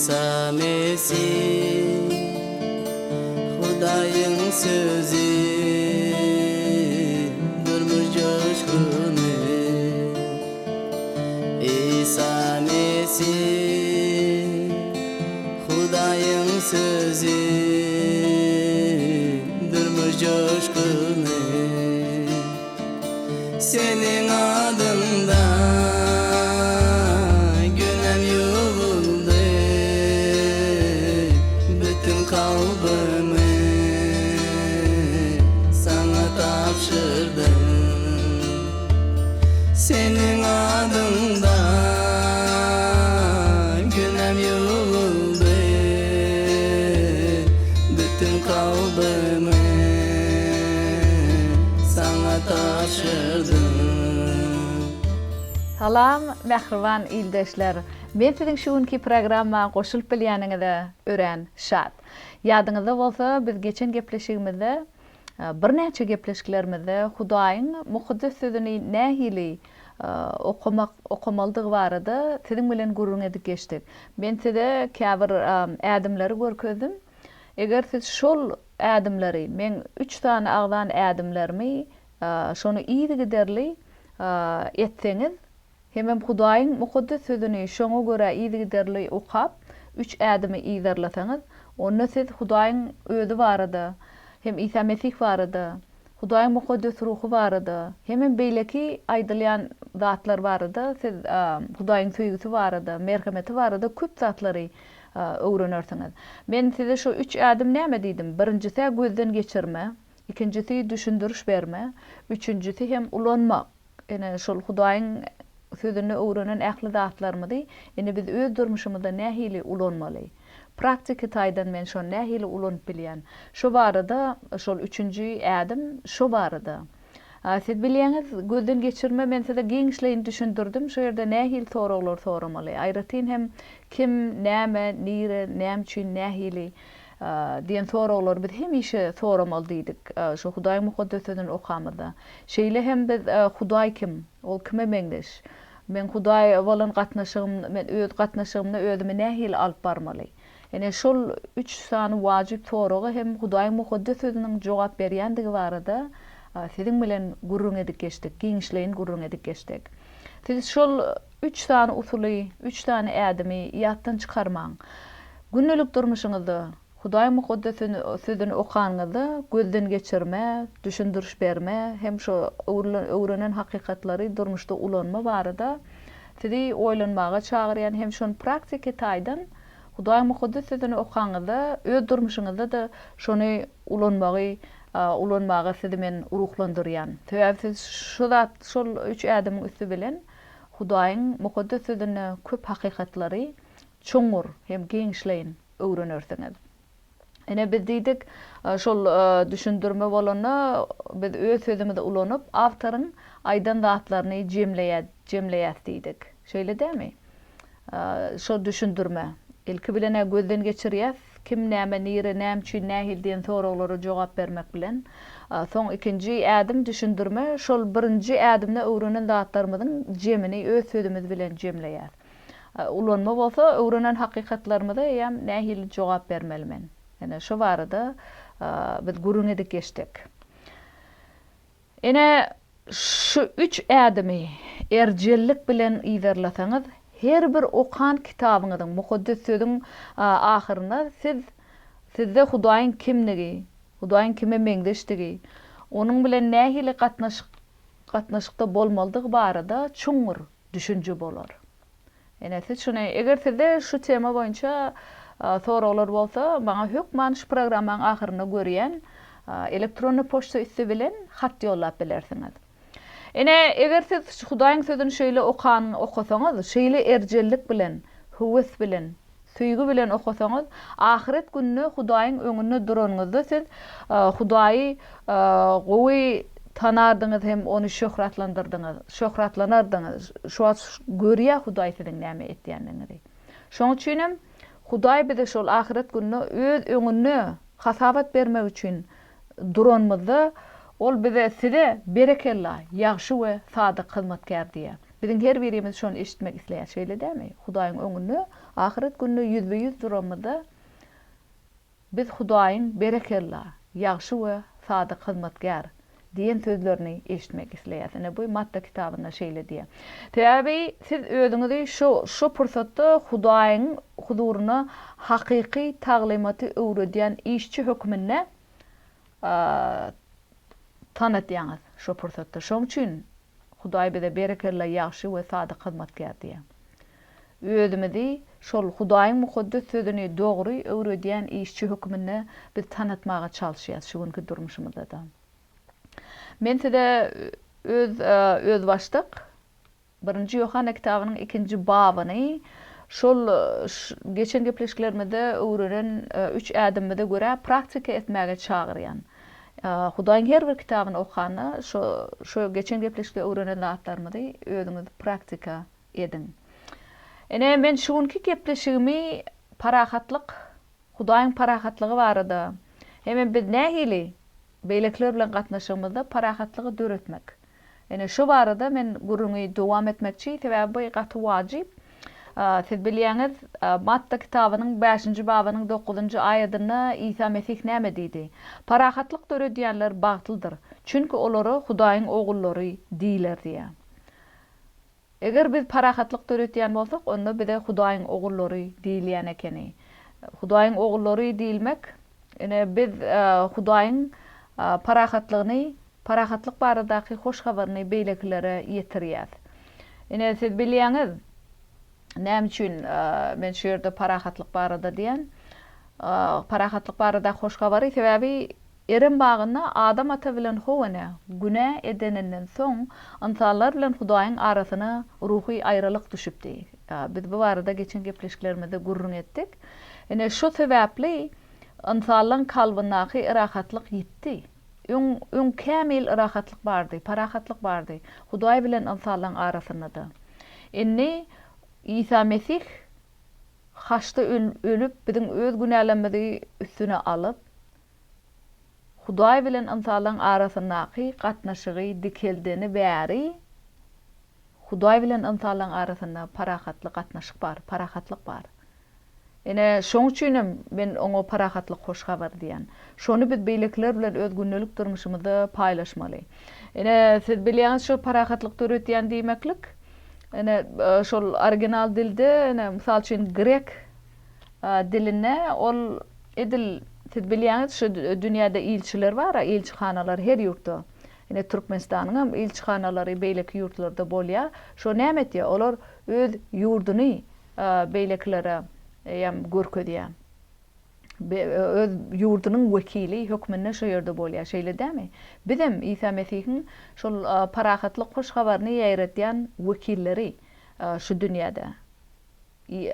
Isa Mesih Hudaýyň sözi Durmuş joşguny Isa Mesih Hudaýyň sözi Durmuş joşguny Seniň adyňda günäm ýuwuldy, Bütin kalbymy Saňa tabşyrdym. Seniň adyňda günäm ýuwuldy, Bütin kalbymy Saňa tabşyrdym. Salam mähriban ildeşler! Men siziň şu günki programma goşulyp bilýäniňize örän şat. Ýadyňyzda bolsa biz geçen gepleşigimizde birnäçe gepleşiklerimizde Hudaýyň Mukaddes Sözüni nähili okamak okamalydygy barada siziň bilen gürrüň edip geçdik. Men size käbir ädimleri görkezdim. Eger siz şol ädimleri, meň üç sany agzan ädimlerimi şony yzygiderli etseňiz, hemem Hudaýyň Mukaddes Sözüni şoňa görä yzygiderli okap, üç ädimi yzarlasaňyz, onda siz Hudaýyň Özi barada, hem Isa Mesih barada, Hudaýyň Mukaddes Ruhy barada, hemem beýleki aýdylýan zatlar barada siz Hudaýyň söýgüsi barada, merhemeti barada köp zatlary öwrenersiňiz. Men size şu üç ädim näme diýdim? Birinjisi-ä gözden geçirme, ikinjisi düşündiriş berme, üçünjisi hem ulanmak. Ine, şol Hudaýyň Sözünde öwrenen ähli zatlarymyzy indi biz öz durmuşymyzda nähili ulanmaly? Praktiki taýdan men şony nähili ulanyp bilýän? Şo barada şol üçünji ädim şo barada. Siz bilýäňiz, gözden geçirme men size giňişleýin düşündirdim, şo ýerde nähili soraglar soramaly, aýratyn hem kim, näme, nire, näme üçin, nähili diýen soraglary biz hemişe soramaly diýdik, şo Hudaýyň Mukaddes Sözüni okamyzda. Şeýle hem biz Hudaý kim? Ol kime meňzeş? Meň Hudaýa bolan gatnaşygym, men öz gatnaşygymda özümi nähili alyp barmaly? Ine, şol üç sany wajyp soraga hem Hudaýyň Mukaddes Sözüniň jogap berýändigi barada siziň bilen gürrüň edip geçdik, giňişleýin gürrüň edip geçdik. Siz şol üç sany usuly, üç sany ädimi ýatdan çykarmaň. Gündelik durmuşyňyzda Hudaýyň Mukaddes Sözüni okanyňyzda gözden geçirme, düşündiriş berme hem şo öwrenen hakykatlary durmuşda ulanma barada sizi oýlanmaga çagyrýan hem şony praktiki taýdan Hudaýyň Mukaddes Sözüni okaňyzda öz durmuşyňyzda-da şony ulanmagy ulanmaga sizi men ruhlandyrýan. Sebäbi siz şo zat şol üç ädimiň üsti bilen Hudaýyň Mukaddes Sözünde köp hakykatlary çuňňur hem giňişleýin öwrenersiňiz. Ine biz diýdik, şol düşündirme bolanda biz öz sözümizi ulanyp, awtoryň aýdan zatlaryny jemleýä, jemleýäs diýdik. Şeýle dämi? Şol düşündirme. Ilki bilen-ä gözden geçirýäs, kim, näme, nire, näme üçin, nähili diýen soraglara jogap bermek bilen. Soň ikinji ädim düşündirme, şol birinji ädimde öwrenen zatlarymyzyň jemini öz sözümiz bilen jemleýäs. Ulanma bolsa öwrenen hakykatlarymyza eýýäm nähili jogap bermeli men? Ine şo barada biz gürrüň edip geçdik. Ine şu üç ädimi erjellik bilen yzarlasaňyz, her bir okan kitabyňyzyň, Mukaddes Sözüň ahyrynda siz sizde Hudaýyň kimdigi, Hudaýyň kime meňzeşdigi, Onuň bilen nähili gatnaşyk gatnaşykda bolmalydygy barada çuňňur düşünje bolar. Ine, siz şuny, eger sizde şu tema boýunça soraglar bolsa, maňa hökman şu programmaň ahyrynda görýän elektronny poçta üsti bilen hat ýollap bilersiňiz. Ine, eger siz Hudaýyň Sözüni şeýle okan, okasaňyz, şeýle erjellik bilen, höwes bilen, Söýgi bilen okasaňyz, ahyret gününe Hudaýyň öňünde duranyňyzda siz Hudaýy gowy tanardyňyz hem Ony şöhratlandyrdyňyz, şöhratlanardyňyz. Şu wagt görýär Hudaý siziň näme etýändigiňizi. Şonuň üçin hem Hudaý bize şol ahyret gününe öz öňünde hasabat bermek üçin duranymyzda, Ol bize, Size berekella, ýagşy we sadyk hyzmatkär diýer. Biziň her birimiz şony eşitmek isleýäs, şeýle dälmi? Hudaýyň öňünde ahyret gününde ýüzbe-ýüz duramyzda biz Hudaýyň Berekella, ýagşy we sadyk hyzmatkär diýen sözlerini eşitmek isleýäs. Ine, bu Matta kitabynda şeýle diýýär. Sebäbi siz özüňizi şo şo pursatda Hudaýyň huzuryna hakyky taglymaty öwredýän işçi hökmünde tanatýaňyz şo pursatda. Şoň üçin Hudaý bize berekella ýagşy we sadyk hyzmatkär diýýär. Özümizi şol Hudaýyň mukaddes sözüni dogry öwredýän işçi hökmünde biz tanatmaga çalyşýas şu günki durmuşymyzda-da. Men size öz özbaşdak Birinji Ýohanna kitabynyň ikinji babyny şol geçen gepleşiklerimizde öwrenen üç ädimimize görä praktika etmäge çagyrýan. Hudaýyň her bir kitabyny okanda şo şo geçen gepleşikde öwrenen zatlarymyzy özüňiz praktika ediň. Ine, men şu günki gepleşigimi parahatlyk, Hudaýyň parahatlygy barada hemem biz nähili beýlekiler bilen gatnaşygymyzda parahatlygy döretmek. Ine, şu barada men gürrüňi dowam etmekçi, sebäbi bu gaty wajyp. Siz bilýäňiz, Matta kitabynyň bäşinji babynyň dokuzynjy aýadynda Isa Mesih näme diýdi? Parahatlyk döredýänler bagtlydyr, çünki olara Hudaýyň ogullary diýler diýýär. Eger biz parahatlyk döretýän bolsak, onda bize Hudaýyň ogullary diýilýän ekeni. Hudaýyň ogullary diýilmek, ine, biz Hudaýyň parahatlygyny, parahatlyk baradaky hoş habaryny beýlekilere ýetirýäs. Ine, siz bilýäňiz, näme üçin men şu ýerde parahatlyk barada diýen? Parahatlyk baradaky hoş habary, sebäbi Erem bagynda Adam ata bilen How ene günä edeninden soň, ynsanlar bilen Hudaýyň arasyna ruhy aýralyk düşüpdi. Biz bu barada geçen gepleşiklerimizde gürrüň etdik. Ine, şu sebäpli ynsanlaryň kalbyndaky rahatlyk ýitdi. Öň, öň kämil rahatlyk bardy, parahatlyk bardy Hudaý bilen ynsanlaryň arasynda-da. Indi Isa Mesih haçda ölüp, biziň öz günälerimizi üstüne alyp, Hudaý bilen ynsanlaryň arasyndaky gatnaşygy dikeldeni bäri, Hudaý bilen ynsanlaryň arasynda parahatly gatnaşyk bar, parahatlyk bar. Ine, şoň üçin hem men oňa parahatlyk hoş habary diýýän. Şony biz beýlekiler bilen öz gündelik durmuşymyzda paýlaşmaly. Ine, siz bilýäňiz şo parahatlyk döretýän diýmeklik, ine, şol original dilde, ine, mysal üçin, grek dilinde ol Edil siz bilýäňiz şu dünýäde ilçiler bar-a, ilçihanalar her ýurtda. Ine Türkmenistanyňam ilçihanalary beýleki ýurtlarda bolýar. Şo näme etýär? Olar öz ýurduny beýlekilere hem görkezýär. Öz ýurdunyň wekili hökmünde şo ýerde bolýar. Şeýle dälmi? Bizem Isa Mesihiň şol parahatlyk hoş habaryny ýaýradýan wekilleri şu dünýäde.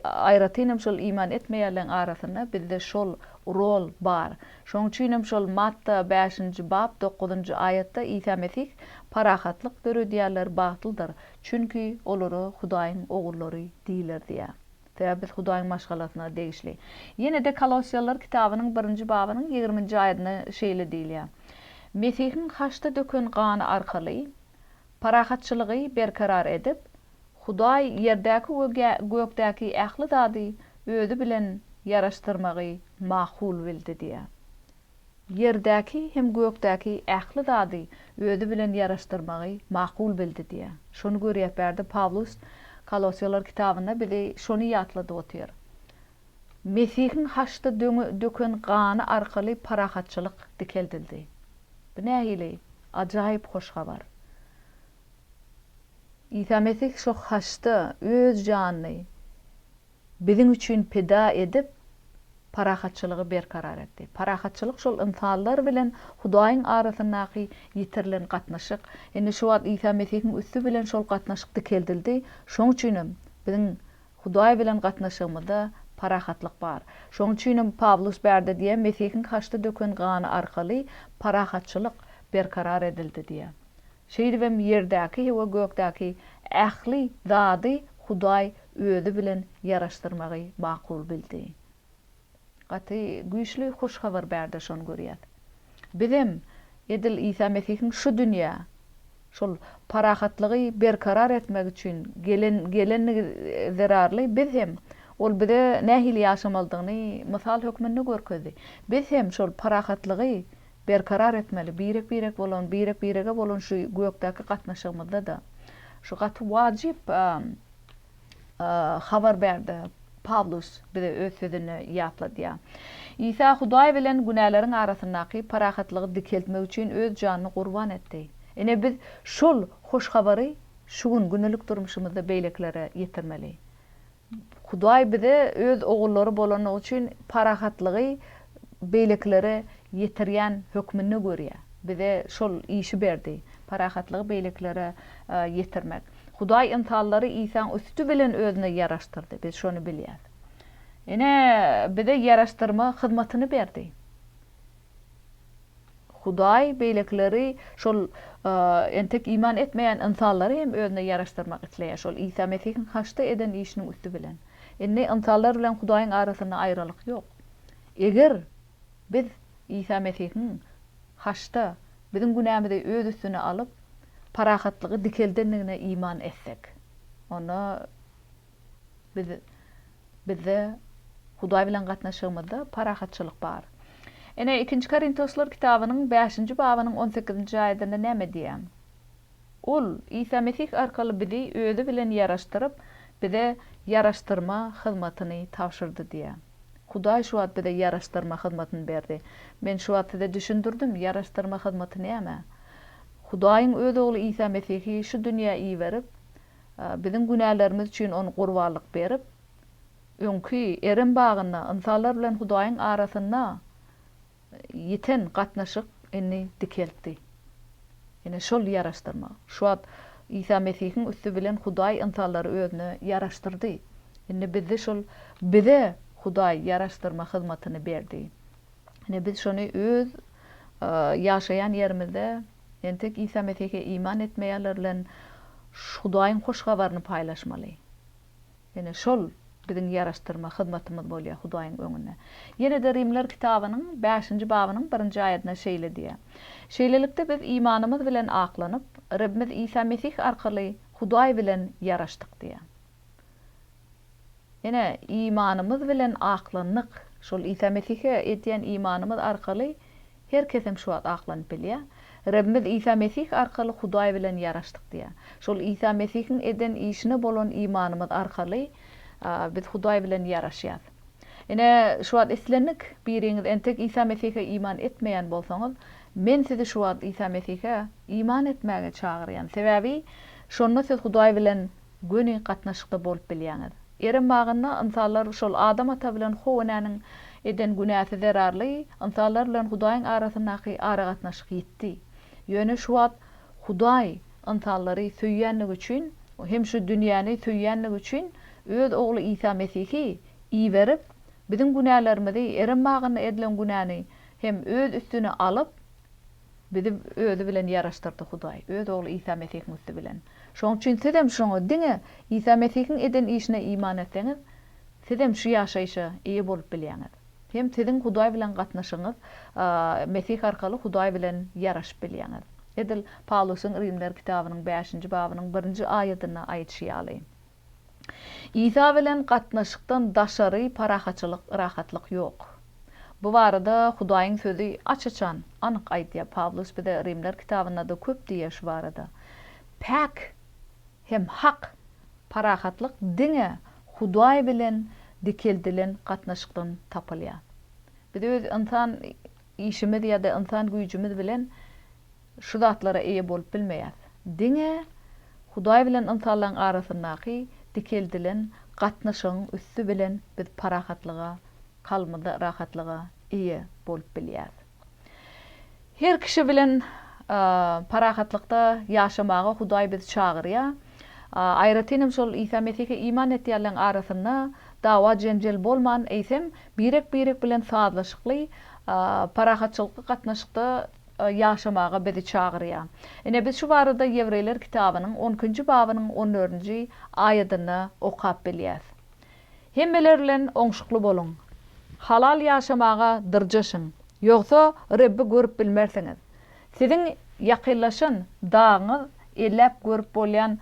Aýratynam şol iman etmeýänleň arasynda bizde şol rol bar. Şoň üçinem şol Matta bäşinji bap dokuzynjy aýatda Isa Mesih Parahatlyk döredýänler bagtlydyr, çünki olara Hudaýyň ogullary diýler diýýär. Sebäbi biz Hudaýyň maşgalasyna degişli. Ýene-de Kolosýalylar kitabynyň birinji babynyň ýigriminji aýadynda şeýle diýilýär, Mesihiň haçda döken gany arkaly parahatçylygy berkarar edip, Hudaý ýerdäki we gökdäki ähli zady Özi bilen ýaraşdyrmagy makul bildi diýýär. Ýerdäki hem gökdäki ähli zady Özi bilen ýaraşdyrmagy makul bildi diýýär. Şony görýäs bärde Pawlus Kolosýalar kitabynda bizi şony ýatladyp otyr. Mesihiň haçda döken gany arkaly parahatçylyk dikeldildi. Bu nähili ajaýyp hoş habar! Isa Mesih şo haçda Öz janyny biziň üçin pida edip, parahatçylygy berkarar etdi. Parahatçylyk şol ynsanlar bilen Hudaýyň arasyndaky ýitirilen gatnaşyk. Indi şu wagt Isa Mesihiň üsti bilen şol gatnaşyk dikeldildi. Şoň üçinem biziň Hudaý bilen gatnaşygymyzda parahatlyk bar. Şoň üçinem Pawlus bärde diýýär, Mesihiň haçda döken gany arkaly parahatçylyk berkarar edildi diýýär. Şeýdibem ýerdäki we gökdäki ähli zady Hudaý Özi bilen ýaraşdyrmagy makul bildi. Gaty güýçli hoş habar bärde şony görýäs. Bizem edil Isa Mesihiň şu dünýä. Şol parahatlygy berkarar etmek üçin gelen gelenligi zerarly biz hem Ol bize nähili ýaşamalydygyny mysal hökmünde görkezdi. Biz hem şol parahatlygy berkarar etmeli, birek-birek bolan, birek-birege bolan şu gökdäki gatnaşygymyzda-da. Şu gaty wajyp habar bärde Pawlus bize öz sözünde ýatladýar. Isa Hudaý bilen günäleriň arasyndaky parahatlygy dikeltmek üçin öz janyny gurban etdi. Ine biz şol hoş habary şu gün gündelik durmuşymyzda beýlekilere ýetirmeli. Hudaý bize öz ogullary bolandygy üçin parahatlygy beýlekilere ýetirýän hökmünde görýär. Bize şol işi berdi, parahatlygy beýlekilere ýetirmek. Hudaý ynsanlary Isaň üsti bilen özüne ýaraşdyrdy, biz şony bilýäs. Ine, bize ýaraşdyrma hyzmatyny berdi. Hudaý beýlekileri, şol entek iman etmeýän ynsanlary hem özüne ýaraşdyrmak isleýär, şol Isa Mesihiň haçda eden işiniň üsti bilen. Indi ynsanlar bilen Hudaýyň arasynda aýralyk ýok. Eger biz Isa Mesihiň haçda biziň günämizi öz üstüne alyp, parahatlygy dikeldendigine iman etsek, onda biz bizde Hudaý bilen gatnaşygymyzda parahatçylyk bar. Ine, Ikinji Korintoslar kitabynyň bäşinji babynyň on sekizinji aýadynda näme diýýär? Ol, Isa Mesih arkaly bizi Özi bilen ýaraşdyryp, bize ýaraşdyrma hyzmatyny tabşyrdy diýýär. Hudaý şu wagt bize ýaraşdyrma hyzmatyny berdi. Men şu wagt size düşündirdim, ýaraşdyrma hyzmaty näme? Hudaýyň Öz Ogly Isa Mesihi şu dünýä iberip, biziň günälerimiz üçin Ony gurbanlyk berip, öňki Erem bagynda ynsanlar bilen Hudaýyň arasynda ýiten gatnaşyk indi dikeltdi. Ine, şol ýaraşdyrma. Şu wagt Isa Mesihiň üsti bilen Hudaý ynsanlary Özüne ýaraşdyrdy. Indi bizde şol bize Hudaý ýaraşdyrma hyzmatyny berdi. Ine, biz şony öz ýaşaýan ýerimizde entek Isa Mesihe iman etmeýänler bilen Hudaýyň hoş habaryny paýlaşmaly. Ine, şol biziň ýaraşdyrma hyzmatymyz bolýar Hudaýyň öňünde. Ýene-de Rimler kitabynyň bäşinji babynyň birinji aýadynda şeýle diýýär, Şeýlelikde, biz imanymyz bilen aklanyp, Rebbimiz Isa Mesih arkaly Hudaý bilen ýaraşdyk diýýär. Ine, imanymyz bilen aklandyk. Şol Isa Mesihe edýän imanymyz arkaly Her kesem şu wagt aklanyp bilýär. Rebbimiz Isa Mesih arkaly Hudaý bilen ýaraşdyk diýýär. Şol Isa Mesihiň eden işine bolan imanymyz arkaly biz Hudaý bilen ýaraşýas. Ine, şu wagt islendik biriňiz entek Isa Mesihe iman etmeýän bolsaňyz, men sizi şu wagt Isa Mesihe iman etmäge çagyrýan. Sebäbi şonda siz Hudaý bilen göni gatnaşykda bolup bilýäňiz. Erem bagynda ynsanlar şol Adam ata bilen How enäniň eden günäsi zerarly ynsanlar bilen Hudaýyň arasyndaky aragatnaşyk ýitdi. Ýöne şu wagt Hudaý ynsanlary söýýänligi üçin hem şu dünýäni söýýänligi üçin öz Ogly Isa Mesihi iberip biziň günälerimizi Erem bagynda edilen günäni hem öz üstüne alyp Bizi Özi bilen ýaraşdyrdy Hudaý, Öz Ogly Isa Mesihiň üsti bilen. Şonuň üçin sizem şoňa diňe Isa Mesihiň eden işine iman etseňiz, sizem şu ýaşaýşa eýe bolup bilýäňiz. Hem siziň Hudaý bilen gatnaşygyňyz Mesih arkaly Hudaý bilen ýaraşyp bilýäňiz. Edil Pawlusyň Rimler kitabynyň bäşinji babynyň birinji aýadynda aýdyşy ýaly. Isa bilen gatnaşykdan daşary parahatçylyk, rahatlyk ýok. Bu barada Hudaýyň Sözi aç-açan, anyk aýdýar. Pawlus bize Rimler kitabynda-da köp diýýär şu barada. Päk hem hak parahatlyk diňe Hudaý bilen dikeldilen gatnaşykdan tapylýar. Biz öz ynsan işimiz ýa-da ynsan güýjümiz bilen şu zatlara eýe bolup bilmeýäs. Diňe Hudaý bilen ynsanlaryň arasyndaky dikeldilen gatnaşygyň üsti bilen biz parahatlyga, kalbymyzda rahatlyga eýe bolup bilýäs. Her kişi bilen parahatlykda ýaşamaga Hudaý bizi çagyrýar. Aýratyn hem şol Isa Mesihe iman etýänleriň arasynda dawa-jenjel bolman, eýsem, birek-birek bilen sazlaşykly, parahatçylykly gatnaşykda ýaşamaga bizi çagyrýar. Ine, biz şu barada Ýewreýler kitabynyň on ikinji babynyň on dördünji aýadynda okap bilýäs. Hemmeler bilen oňşukly boluň. Halal ýaşamaga dyrjaşyň. Ýogsa Rebbi görüp bilmersiňiz. Siziň ýakynlaşan dagyňyz. Elläp görüp bolýan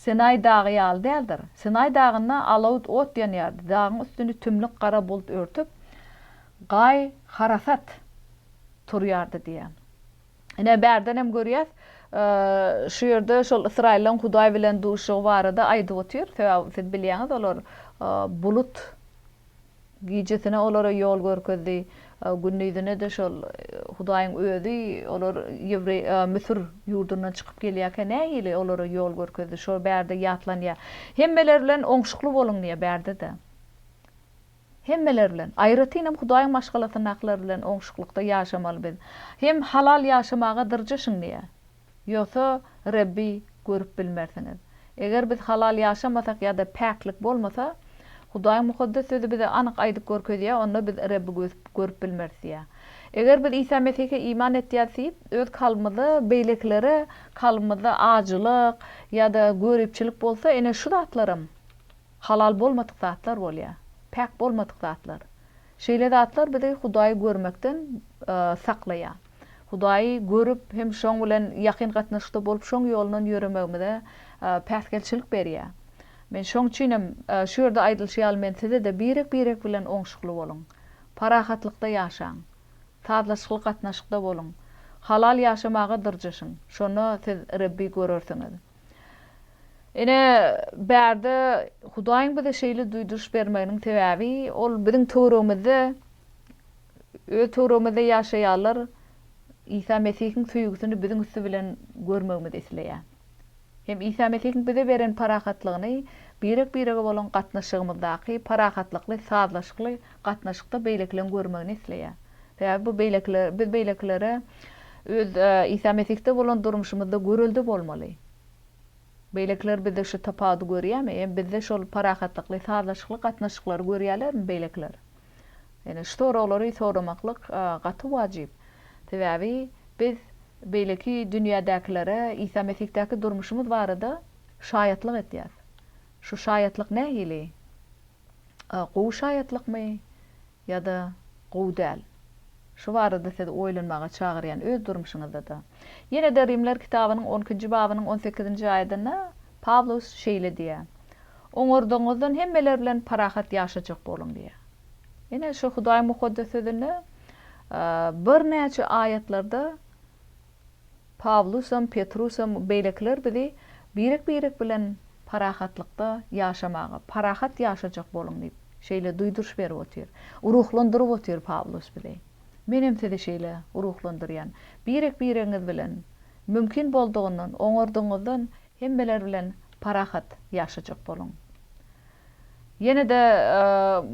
Sinaý dagy ýaly däldir. Sinaý dagynda alawut ot ýanýardy, dagyň üstüni tümlük gara bulut örtüp, gaý-harasat turýardy diýýär. Ine, bärden hem görýäs, şu ýerde şol ysraýyllaryň Hudaý bilen duşuşygy barada aýdyp otyr. Sebäbi siz bilýäňiz, olar bulut Gijesine olara ýol görkezdi, gündizine-de şol Hudaýyň Özi olar ýewreý Müsür ýurdundan çykyp gelýärkä nähili olara ýol görkezdi, şo bärde ýatlanýar. Hemmeler bilen oňşukly boluň diýýär bärde-de. Hemmeler bilen, aýratynam Hudaýyň maşgalasyndakylar bilen oňşuklykda ýaşamaly biz. Hem halal ýaşamaga dyrjaşyň diýýär. Ýogsa Rebbi görüp bilmersiňiz. Eger biz halal ýaşamasak ýa-da päklik bolmasa, Hudaýyň Mukaddes Sözi bize anyk aýdyp görkezýär, onda biz Rebbi görüp bilmeris diýýär. Eger biz Isa Mesihe iman etýäris diýip, öz kalbymyzda beýlekilere kalbymyzda ajylyk ýa-da göripçilik bolsa, ine şu zatlaram halal bolmadyk zatlar bolýar, päk bolmadyk zatlar. Şeýle zatlar bizi Hudaýy görmekden saklaýar. Hudaýy görüp hem şoň bilen ýakyn gatnaşykda bolup şoň ýolundan ýöremegimize päsgelçilik berýär. Men şoň üçin hem şu ýerde aýdylyşy ýaly men size-de birek-birek bilen oňşukly boluň. Parahatlykda ýaşaň. Sazlaşykly gatnaşykda boluň. Halal ýaşamaga dyrjaşyň. Şonda siz Rebbi görersiňiz. Ine, bärde Hudaýyň bize şeýle duýduryş bermeginiň sebäbi, Ol biziň töweregimizde, öz töweregimizde ýaşaýanlar Isa Mesihiň söýgüsini biziň üsti bilen görmegimizi isleýär. Hem Isa Mesihiň bize beren parahatlygyny birek-birege bolan gatnaşygymyzdaky parahatlykly, sazlaşykly gatnaşykda beýlekileriň görmegini isleýär. Sebäbi bu beýlekiler, biz beýlekilere öz Isa Mesihde bolan durmuşymyzda görelde bolmaly. Beýlekiler bizde şu tapawudy görýärmi? Hem bizde şol parahatlykly, sazlaşykly gatnaşyklary görýärlermi beýlekiler? Ýöne şu soraglary soramaklyk gaty wajyp. Sebäbi biz beýleki dünýädäkilere Isa Mesihdäki durmuşymyz barada şaýatlyk edýäris. Şu şaýatlyk nähili? Gowy şaýatlykmy ýa-da gowy däl? Şu barada sizi oýlanmaga çagyrýan öz durmuşyňyzda-da. Ýene-de Rimler kitabynyň on ikinji babynyň on sekizinji aýadynda Pawlus şeýle diýýär, Oňardygyňyzdan hemmeler bilen parahat ýaşajak boluň diýýär. Ine, şu Hudaýyň Mukaddes Sözünde birnäçe aýatlarda Pawlusam, Petrusam, beýlekiler bizi birek-birek bilen parahatlykda ýaşamaga, parahat ýaşajak boluň diýip, şeýle duýduryş berip otyr. Ruhlandyryp otyr Pawlus bizi. Menem sizi şeýle ruhlandyrýan. Birek-biregiňiz bilen, mümkin boldugyndan, oňardygyňyzdan hemmeler bilen parahat ýaşajak boluň. Ýene-de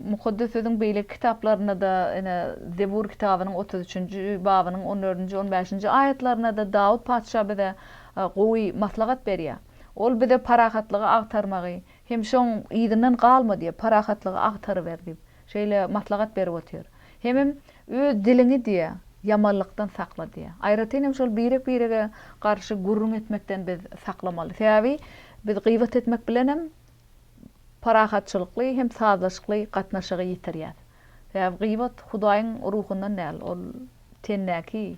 Mukaddes Sözüň beýleki kitaplarynda-da, ine, Zebur kitabynyň 33-nji babynyň on dördünji, on bäşinji aýatlarynda-da Dawut patyşa bize gowy maslahat berýär. Ol bize parahatlygy agtarmagy, hem şoň yzyndan galma diýýär, parahatlygy agtaryber diýip, şeýle maslahat berip otyr. Hemem öz diliňi diýýär, ýamanlykdan sakla diýýär. Aýratyn hem şol birek-birege garşy gürrüň etmekden biz saklamaly. Sebäbi biz gybat etmek bilenem parahatçylykly hem sazlaşykly gatnaşygy ýitirýär. Sebäbi gybat Hudaýyň ruhundan däl, ol tendäki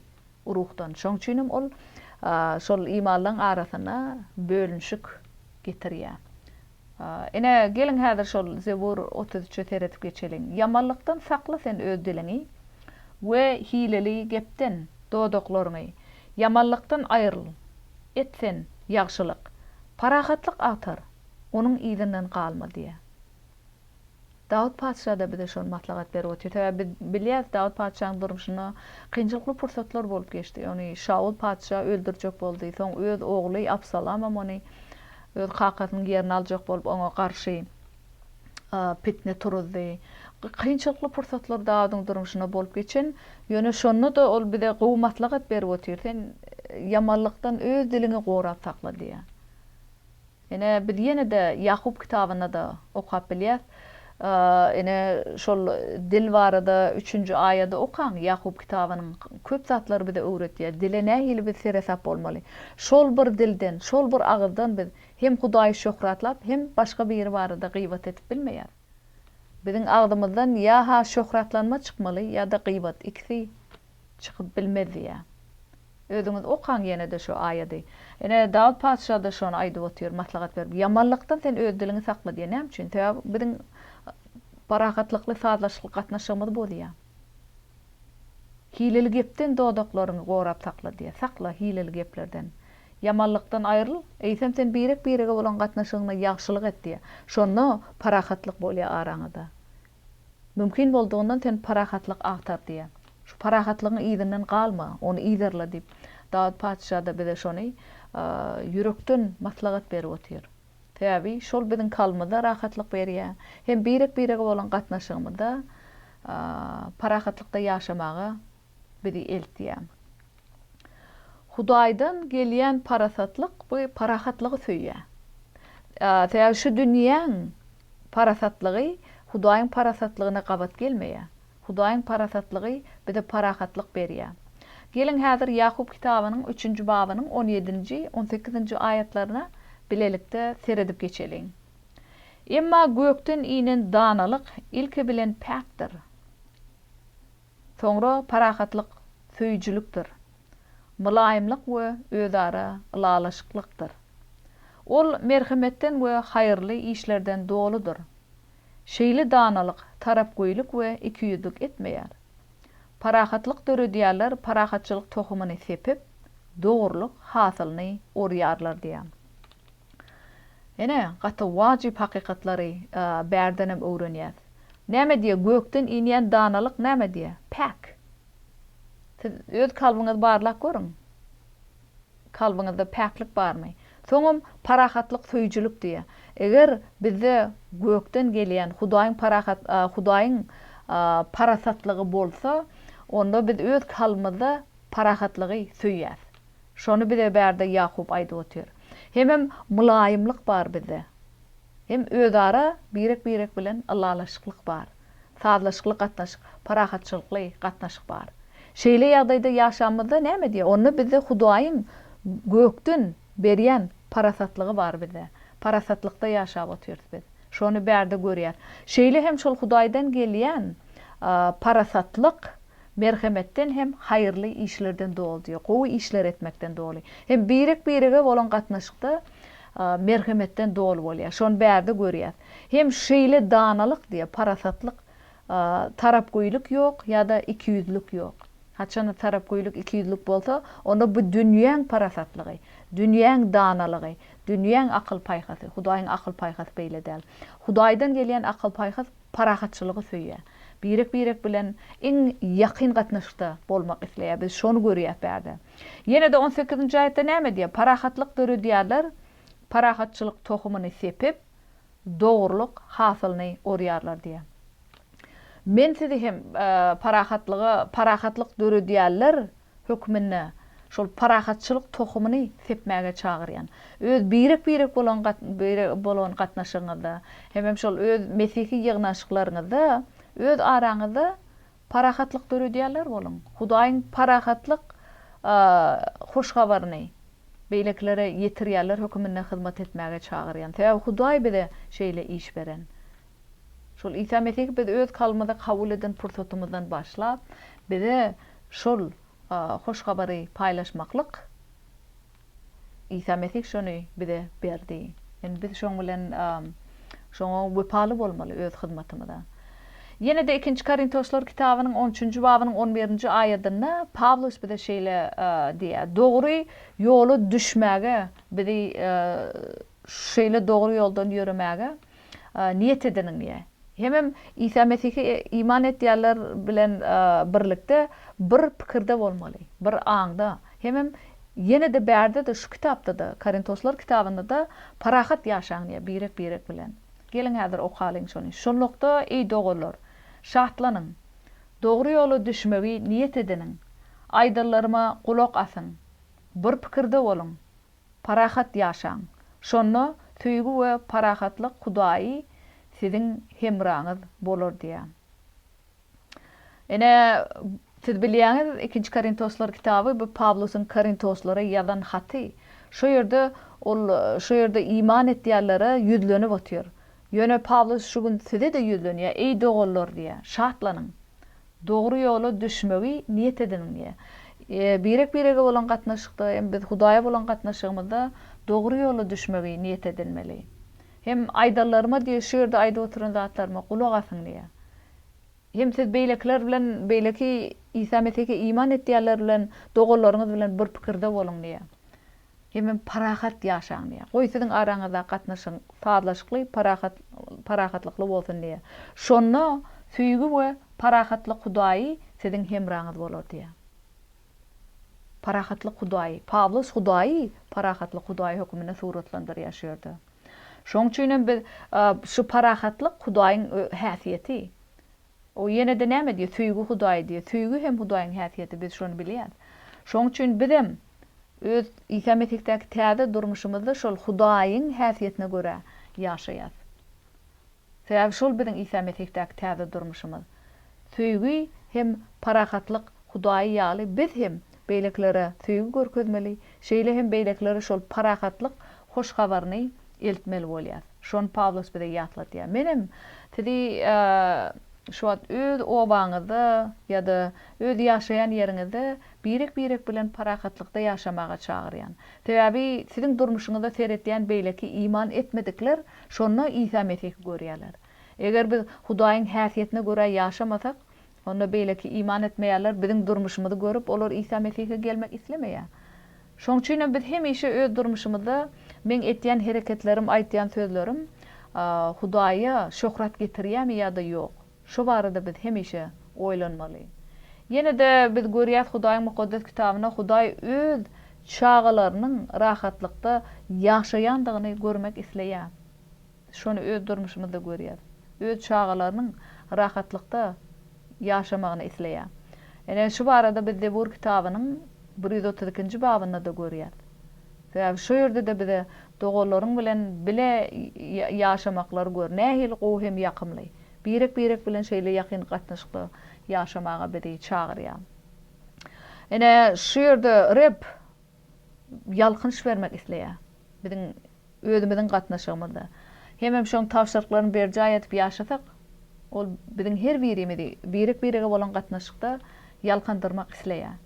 ruhdan. Şoň üçin hem ol şol imanlaryň arasynda bölünişik getirýär. Ine, geliň häzir şol Zebur 33-e seredip geçeliň. Ýamanlykdan sakla sen öz diliňi we hileli gepden dodaklaryňy. Ýamanlykdan aýryl, et sen ýagşylyk. Parahatlyk agtar, onuň yzyndan galma diýýär. Dawut patyşa-da bize şony maslahat berip otyr. Sebäbi biz bilýäris, Dawut patyşanyň durmuşynda kynçylykly pursatlar bolup geçdi. Ony Şaul patyşa öldürjek boldy. Soň öz ogly Absalamam ony öz kakasynyň ýerini aljak bolup, oňa garşy pitne turuzdy. Kynçylykly pursatlar Dawudyň durmuşynda bolup geçen. Ýöne şonda-da ol bize gowy maslahat berip otyr. Sen ýamanlykdan öz diliňi gorap sakla diýýär. Ine, biz ýene-de Ýakup kitabynda-da okap bilýäs. Ine, şol dil barada üçünji aýady okaň, Ýakup kitabynyň köp zatlary bize öwretýär. Dile nähili biz seresap bolmaly. Şol bir dilden, şol bir agyzdan biz hem Hudaýy şöhratlap, hem başga biri barada gybat edip bilmeýäris. Biziň agzymyzdan ýa-ha şöhratlanma çykmaly, ýa-da gybat, ikisi çykyp bilmez diýýär. Özüňiz okaň ýene-de şu aýady. Ine, Dawut patyşa-da şony aýdyp otyr, maslahat berip. Ýamanlykdan sen öz diliňi sakla diýýär. Näme üçin? Sebäbi biziň parahatlykly, sazlaşykly gatnaşygymyzy bozýar. Hileli gepden dodaklaryňy gorap sakla diýýär. Sakla hileli geplerden. Ýamanlykdan aýryl, eýsem sen birek-birege bolan gatnaşygyňda ýagşylyk et diýýär. Şonda parahatlyk bolýar araňyzda. Mümkin boldugyndan sen parahatlyk agtar diýýär. Şu parahatlygyň yzyndan galma, ony yzarla diýip, Dawut patyşa-da bize şony ýürekden maslahat berip otyr. Sebäbi şol biziň kalbymyzda rahatlyk berýär, hem birek-birege bolan gatnaşygymyzda parahatlykda ýaşamaga bizi eltýär. Hudaýdan gelýän parasatlyk bu parahatlygy söýýär. Sebäbi şu dünýäň parasatlygy Hudaýyň parasatlygyna gabat gelmeýär. Hudaýyň parasatlygy bize parahatlyk berýär. Geliň häzir Ýakup kitabynyň üçünji babynyň on ýedinji, on sekizinji aýatlaryna bilelikde seredip geçeliň. Emma gökden inen danalyk ilki bilen päkdir. Soňra parahatlyk söýüjilikdir, mylaýymlyk we özara ylalaşyklykdyr. Ol merhemetden we haýyrly işlerden doludyr. Şeýle danalyk tarapgöýlük we ikiýüzlük etmeýär. Parahatlyk döredýärler parahatçylyk tohumyny sepip, dogrulyk hasylyny orýarlar diýýär. Ine, gaty wajyp hakykatlary bärdenem öwrenýäs. Näme diýýär, gökden inýän danalyk näme diýýär? Päk. Siz öz kalbyňyzy barlap görüň. Kalbyňyzda päklik barmy? Soňam parahatlyk söýüjilik diýýär. Eger bizde gökden gelýän Hudaýyň parahat Hudaýyň parasatlygy bolsa, onda biz öz kalbymyzda parahatlygy söýýäs. Şony bize bärde Ýakup aýdyp otyr. Hemem mylaýymlyk bar bizde. Hem özara birek-birek bilen ylalaşyklyk bar. Sazlaşykly gatnaşyk, parahatçylykly gatnaşyk bar. Şeýle ýagdaýda ýaşamyzda näme diýýär? Onda bizde Hudaýyň gökden berýän parasatlygy bar bizde. Parasatlykda ýaşap otyrys biz. Şony bärde görýäs. Şeýle hem şol Hudaýdan gelýän parasatlyk Merhemetden hem haýyrly işlerden doly diýýär. Gowy işler etmekden doly. Hem birek-birege bolan gatnaşykda merhemetden doly bolýar. Şony bärde görýäs. Hem şeýle danalyk diýýär, parasatlyk, tarapgöýlük ýok ýa-da ikiýüzlük ýok. Haçanda tarapgöýlük, ikiýüzlük bolsa, onda bu dünýäň parasatlygy, dünýäň danalygy, dünýäň akyl-paýhasy, Hudaýyň akyl-paýhasy beýle däl. Hudaýdan gelýän akyl-paýhas parahatçylygy söýýär. Birek-birek bilen iň ýakyn gatnaşykda bolmak isleýär. Biz şony görýäs bärde. Ýene-de on sekizinji aýatda näme diýýär? Parahatlyk döredýärler, parahatçylyk tohumyny sepip, dogrulyk hasylyny orýarlar diýýär. Men sizi hem parahatlyga, parahatlyk döredýärler hökmünde şol parahatçylyk tohumyny sepmäge çagyrýan. Öz birek-birek bolan bolan gatnaşygyňyzda, hemem şol öz mesihi ýygnaşyklaryňyzda öz araňyzda parahatlyk döredýänler boluň. Hudaýyň parahatlyk hoş habaryny beýlekilere ýetirýänler höküminde hyzmat etmäge çagyrýan. Sebäbi Hudaý bize şeýle iş beren. Şol Isa Mesihi biz öz kalbymyza kabul eden pursatymyzdan başlap, bize şol Hoş Habary paýlaşmaklyk Isa Mesih şony bize berdi. Indi biz şoň bilen şoňa wepaly bolmaly öz hyzmatymyza. Ýene-de Ikinji Korintoslar kitabynyň on üçünji babynyň on birinji aýadynda Pawlus bize şeýle diýýär, Dogry ýola düşmäge bizi şeýle dogry ýoldan ýöremäge niýet ediniň diýýär. Hemem Isa Mesihe iman etýänler bilen birlikde bir pikirde bolmaly, bir aňda. Hemem ýene-de bärde-de şu kitapda-da, Korintoslar kitabynda-da parahat ýaşaň diýýär birek-birek bilen. Geliň häzir okalyň şony. Şonlukda, eý doganlar, şatlanyň. Dogry ýola düşmegi niýet ediniň. Aýdanlaryma gulak asyň. Bir pikirde boluň. Parahat ýaşaň. Şonda söýgi we parahatlyk Hudaýy siziň hemraňyz bolar diýýär. Ine, siz bilýäňiz, Ikinji Korintoslar kitaby bu Pawlusyň Korintoslara ýazan haty. Şo ýerde ol şo ýerde iman etýänlere ýüzlenip otyr. Ýöne Pawlus şu gün size-de ýüzlenýär, Eý doganlar diýýär, şatlanyň. Dogry ýola düşmegi niýet ediniň diýýär. Birek-birege bolan gatnaşykda hem biz Hudaýa bolan gatnaşygymyzda dogry ýola düşmegi niýet edinmeli. Hem aýdanlaryma diýýär, şu ýerde aýdyp oturan zatlaryma gulak asyň diýýär. Hem siz beýlekiler bilen, beýleki Isa Mesihe iman etýänler bilen, doganlaryňyz bilen bir pikirde boluň diýýär. Hemem parahat ýaşaň diýýär. Goý siziň araňyzdaky gatnaşygyň sazlaşykly, parahat, parahatlykly bolsun diýýär. Şonda söýgi we parahatlyk Hudaýy siziň hemraňyz bolar diýýär. Parahatlyk Hudaýy. Pawlus Hudaýy parahatlyk Hudaýy höküminde suratlandyrýar şu ýerde. Şoň üçin hem biz şu parahatlyk Hudaýyň häsiýeti. O ýene-de näme diýýär? Söýgi Hudaýy diýýär. Söýgi hem Hudaýyň häsiýeti, biz şony bilýäris. Şoň üçin bizem öz Isa Mesihdäki täze durmuşymyzda şol Hudaýyň häsiýetine görä ýaşaýarys. Sebäbi şol biziň Isa Mesihdäki täze durmuşymyz. Söýgi hem parahatlyk Hudaýy ýaly biz hem beýlekilere söýgi görkezmeli, şeýle hem beýlekilere şol parahatlyk hoş habaryny eltmeli bolýarys. Şony Pawlus bize ýatladýar. Menem sizi şu wagt öz obaňyzda ýa-da öz ýaşaýan ýeriňizde birek-birek bilen parahatlykda ýaşamaga çagyrýan. Sebäbi siziň durmuşyňyza seretýän beýleki iman etmedikler şonda Isa Mesihi görýärler. Eger biz Hudaýyň häsiýetine görä ýaşamasak, onda beýleki iman etmeýärler biziň durmuşymyzy görüp, olar Isa Mesihe gelmek islemeýär. Şoň üçin hem biz hemişe öz durmuşymyzda meň etýän hereketlerim, aýtýan sözlerim Hudaýa şöhrat getirýärmi ýa-da ýok? Şo barada biz hemişe oýlanmaly. Ýene-de biz görýäs Hudaýyň Mukaddes Kitabynda Hudaý öz çagalarynyň rahatlykda ýaşaýandygyny görmek isleýär. Şony öz durmuşymyzda görýäs. Öz çagalarynyň rahatlykda ýaşamagyny isleýär. Ine, şu barada biz Zebur kitabynyň 132-nji babynda-da görýäs. Sebäbi şo ýerde-de bize doganlaryň bilen bile ýaşamaklary gör, nähili gowy hem ýakymly. Birek-birek bilen şeýle ýakyn gatnaşykda ýaşamaga bizi çagyrýar. Ine, şu ýerde Reb ýalkynç bermek isleýär. Biziň özümiziň gatnaşygymyzda. Hemem şoň tabşyryklaryny berjaý edip ýaşasak, ol biziň her birimizi birek-birege bolan gatnaşykda ýalkandyrmak isleýär.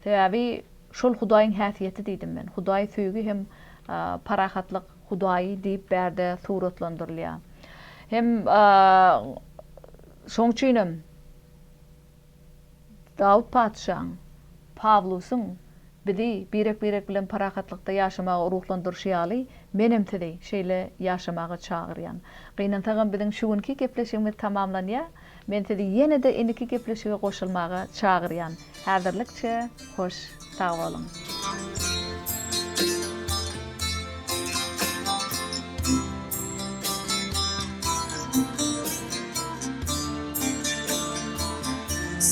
Sebäbi şol Hudaýyň häsiýeti diýdim men. Hudaý söýgi hem parahatlyk Hudaýy diýip bärde suratlandyrylýar. Hem şoň üçinem Dawut patyşaň, Pawlusyň bizi birek-birek bilen parahatlykda ýaşamaga ruhlandyryşy ýaly, menem sizi şeýle ýaşamaga çagyrýan. Gynansagam biziň şu günki gepleşigimiz tamamlanýar. Men sizi ýene-de indiki gepleşige goşulmaga çagyrýan. Häzirlikçe hoş sag boluň.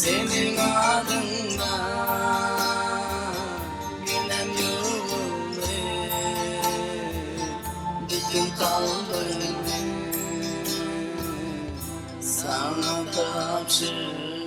Seniň adyňda Günem ýuwuldy Bütin kalbymy Saňa tabşyrdym.